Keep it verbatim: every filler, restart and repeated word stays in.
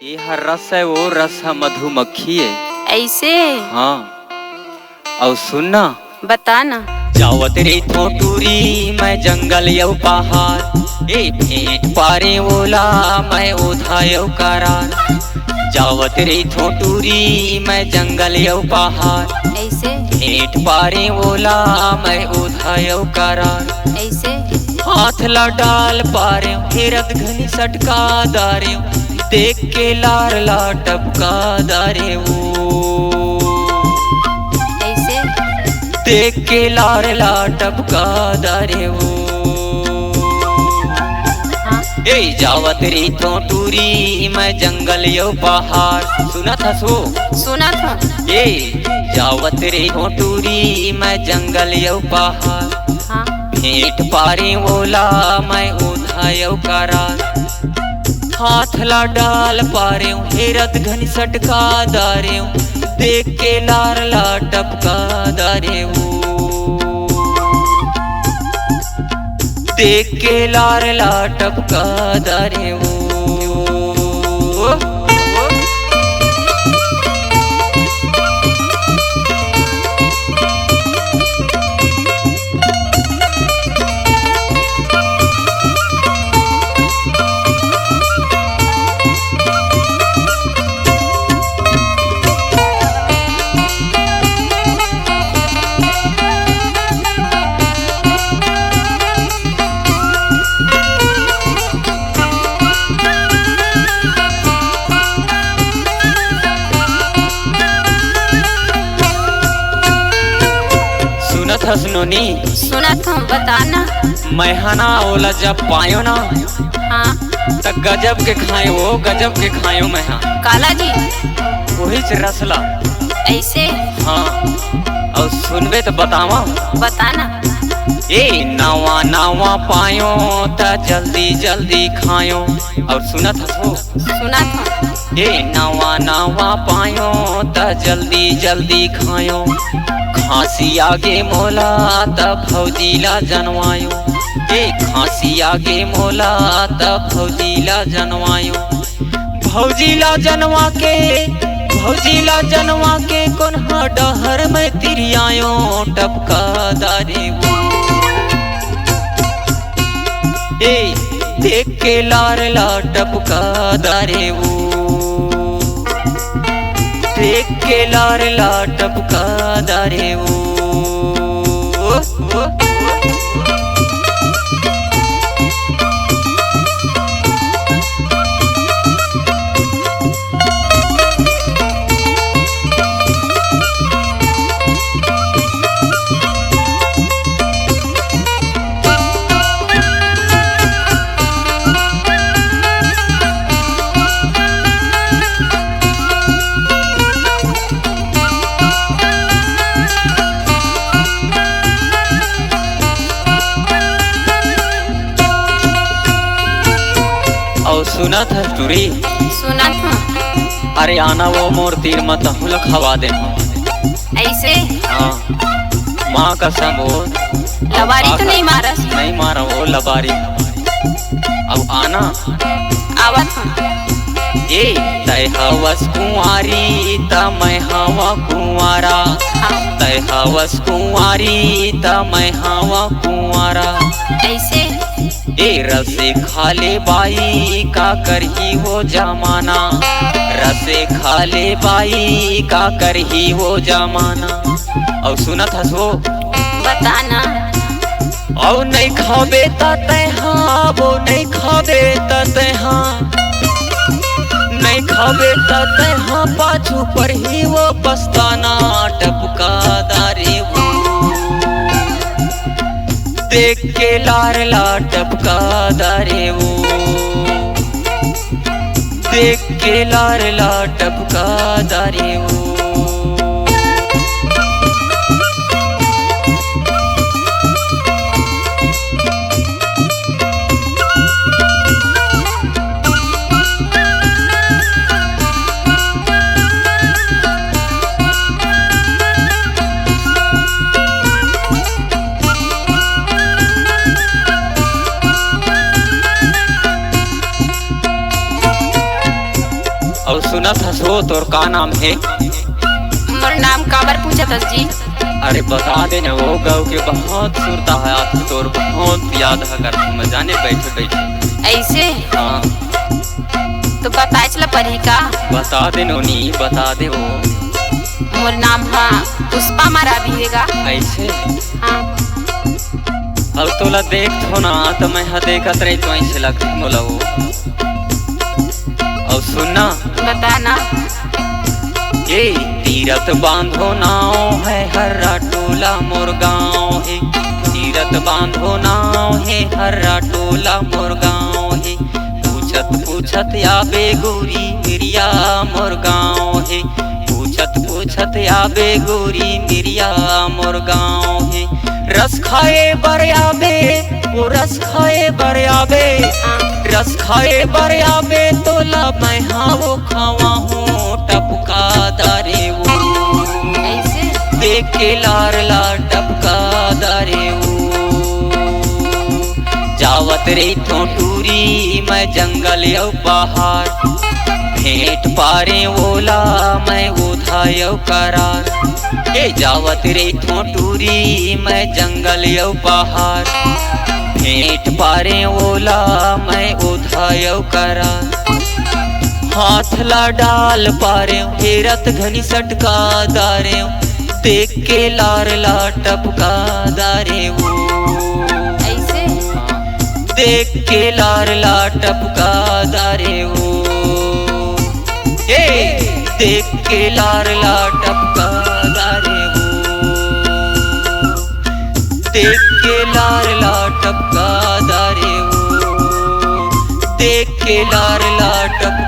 ए हर रस है, वो रस है मधुमक्खी है। ऐसे? हाँ। अउ सुन ना। बता ना। जावत रहिथों टूरी मैं जंगल अउ पहाड़, ए भेंट पारें ओला मैं ओधा अउ करार। जावत रहिथों टूरी मैं जंगल अउ पहाड़, ऐसे? भेंट पारें ओला मैं ओधा अउ करार। ऐसे? हाथ ला डाल पारें, हेरत घनी सटका दारें, देख के लार ला टपका दारें वो। ऐसे? देख के लार ला टपका दारें वो। हाँ। ए, जावत रहिथों टूरी मैं जंगल अउ पहाड़। सुनत हस वो? सुनत हँव। ए, जावत रहिथों टूरी मैं जंगल अउ पहाड़। हाँ। भेंट पारें ओला मैं ओधा अउ करार। हाथ ला डाल पारें, हेरत घनी सटका दारें, देख के लार ला टपका दारें वो। देख के लार ला टपका दारें वो। सुनत हस नोनी? सुनत हँव, बता ना। मैं हा ना ओला जब पायों ना, हाँ। त गजब के खायों, वो गजब के खायों मैं हा। काला जी? वहीच रस ला। ऐसे? हाँ। अउ सुनबे त बतावँव। बता ना। ए, नवा नवा पायों त जल्दी जल्दी खायों। अउ सुनत हस वो? सुनत हँव। ए, नवा नवा पायों त जल्दी जल्दी खायों। खाँसी आगे मोला त भौजी ला जनवायों। ए, खाँसी आगे मोला त भौजी ला जनवायों। भौजी ला जनवा के, भौजी ला जनवा के कोनहा डहर मैं तिरियायों टपका दारें वो। ए, देख के लार ला टपका दारें वो। देख के लार ला टपका दारें वो। अउ सुनत हस टूरी? सुनत हँव। अरे आना वो मोर तीर म, तहूँ ला खवा देहूँ। ऐसे? हाँ। माँ कसम वो। लबारी तो नहीं मारस? नहीं मारा वो लबारी। अब आना। आवत हँव। ए, तैं हवस कुंवारी त मैं हवँ कुंवारा। हाँ। तैं हवस कुंवारी त मैं हवँ कुंवारा। ऐसे? ए, रसे खा ले बाई, का करही वो जमाना। रसे खा ले बाई, का करही वो जमाना। अउ सुनत हस वो? बता ना। अउ नइ खाबे त तैं हा, वो नइ खाबे त तैं हा, नइ खाबे त तैं हा, पाछू परही वो पछताना। टपका दारें वो, देख के लार ला टपका दारें वो, देख के लार ला टपका दारें वो। अउ सुनत हस वो, तोर का नाम हे? मोर नाम काबर पूछत हस जी? अरे बता दे न, वो गाँव के बहुत सुरता हे, आज तोर बहुत याद ह करत हँव मैं जाने बइठे बइठे। अइसे? हाँ। तो बताएच ला परही का? बता दे नोनी, बता दे वो। मोर नाम ह पुष्पा मरावी हे गा। अइसे? हाँ। अब तोला देखथों ना, त मैं ह देखत रहिथों, अइसे लगथे मोला वो। अउ सुन ना। बता ना। ए, तीरथ बांधो नाव हे, हर्रा टोला मोर गाँव हे। तीरथ बांधो नाव हे, हर्रा टोला मोर गाँव हे। पूछत पूछत आबे गोरी मिरिया मोर गाँव हे। पूछत पूछत आबे गोरी मिरिया मोर गाँव हे। रस खाए बर आबे, वो रस खाए बर आबे, रस खाए बर आबे, तोला मैं हा वो खवाहूँ टपका दारे वो। अइसे? देख के लार ला टपका दारे वो। जावत रहिथों टूरी मैं जंगल अउ पहाड़, भेंट पारेंव ओला मैं ओधा अउ करार। ए जावत रहिथों टूरी मैं जंगल अउ पहाड़, भेंट पारेंव ओला मैं ओधा अउ करार। हाथ ला डाल पारेंव, हेरत घनी सटका दारेंव, देख के लार ला टपका दारे वो। अइसे? देख के लार ला टपका दारे वो। ए, देख के लार ला टपका दारे वो। देख के लार ला टपका दारे वो। देख के लार ला टपका